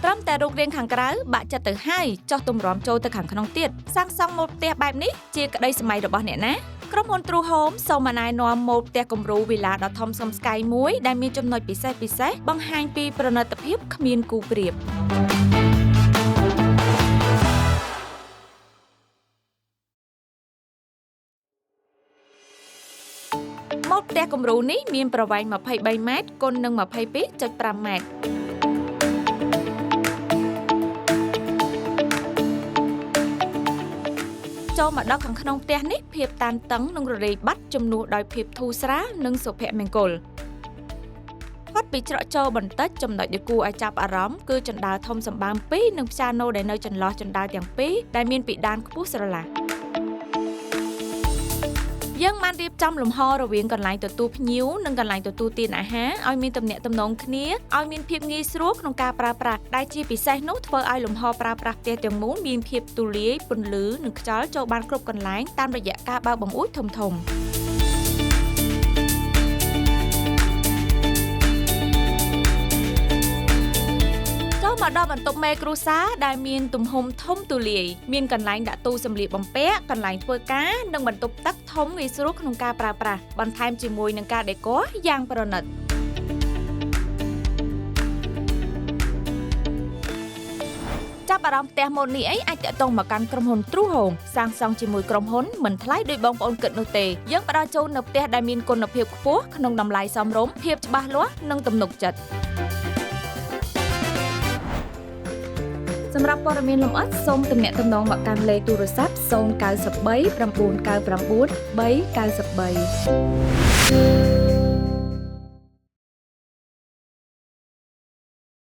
ត្រឹមតែរូបរាងខាងក្រៅបាក់ចិត្តទៅហើយចោះទម្រាំចូលទៅខាងក្នុងទៀតសាងសង់ម៉ូដផ្ទះបែបនេះជាក្តីសម័យរបស់អ្នកណាក្រុមហ៊ុន True Home សូមណែនាំម៉ូដផ្ទះគំរូវីឡាដ៏ធំសំស្កៃមួយដែលមានចំណុចពិសេសពិសេសបង្ហាញពីប្រណិតភាពគ្មានគូប្រៀបម៉ូដផ្ទះគំរូនេះមានប្រវែង23ម៉ែត្រគុណនឹង 22.5 ម៉ែត្រចូលមកដល់ខាងក្នុងផ្ទះនេះភាពតានតឹងនិងរលាយបាត់ជំនួសដោយភាពធូរស្រាលនិងសុភមង្គលផុតពីច្រកចូលបន្តិចចំណុចដែលគួរឲ្យចាប់អារម្មណ៍គឺជណ្ដើរធំសម្បើមពីរនិងព្យ៉ាណូដែលនៅចន្លោះជណ្ដើរទាំងពីរដែលមានពិដានខ្ពស់ស្រឡះយើងបានរៀបចំលំហរវាងកន្លែងទទួលភ្ញៀវនិងកន្លែងទទួលទានអាហារឲ្យមានទំនាក់ទំនងគ្នាឲ្យមានភាពងាយស្រួលក្នុងការប្រើប្រាស់ដែលជាពិសេសនោះធ្វើឲ្យលំហប្រើប្រាស់ផ្ទះទាំងមូលមានភាពទូលាយពន្លឺនិងខ្យល់ចូលបានគ្រប់កន្លែងតាមរយៈការបើកបង្អួចធំៗមកដល់បន្ទប់មេគ្រួសារដែលមានទំហំធំទូលាយមានកន្លែងដាក់ទូសម្លៀកបំពាក់កន្លែងធ្វើការនិងបន្ទប់ទឹកធំងាយស្រួលក្នុងការប្រើប្រាស់បន្ថែមជាមួយនឹងការដេគ័រយ៉ាងប្រណិតចាប់អារម្មណ៍ផ្ទះម៉ូតនេះអីអាចតាក់ទងមកកាន់ក្រុមហ៊ុន True Home សាងសង់ជាមួយក្រុមហ៊ុនមិនថ្លៃដោយបងប្អូនគិតនោះទេយើងផ្ដល់ជូននៅផ្ទះដែលមានគុណភាពខ្ពស់ក្នុងតម្លៃសមរម្យភាពច្បាស់លាស់និងទំនុកចិត្តសម្រាប់ព័ត៌មានលម្អិតសូមទំនាក់ទំនងមកកាន់លេខទូរស័ព្ទ093 999 393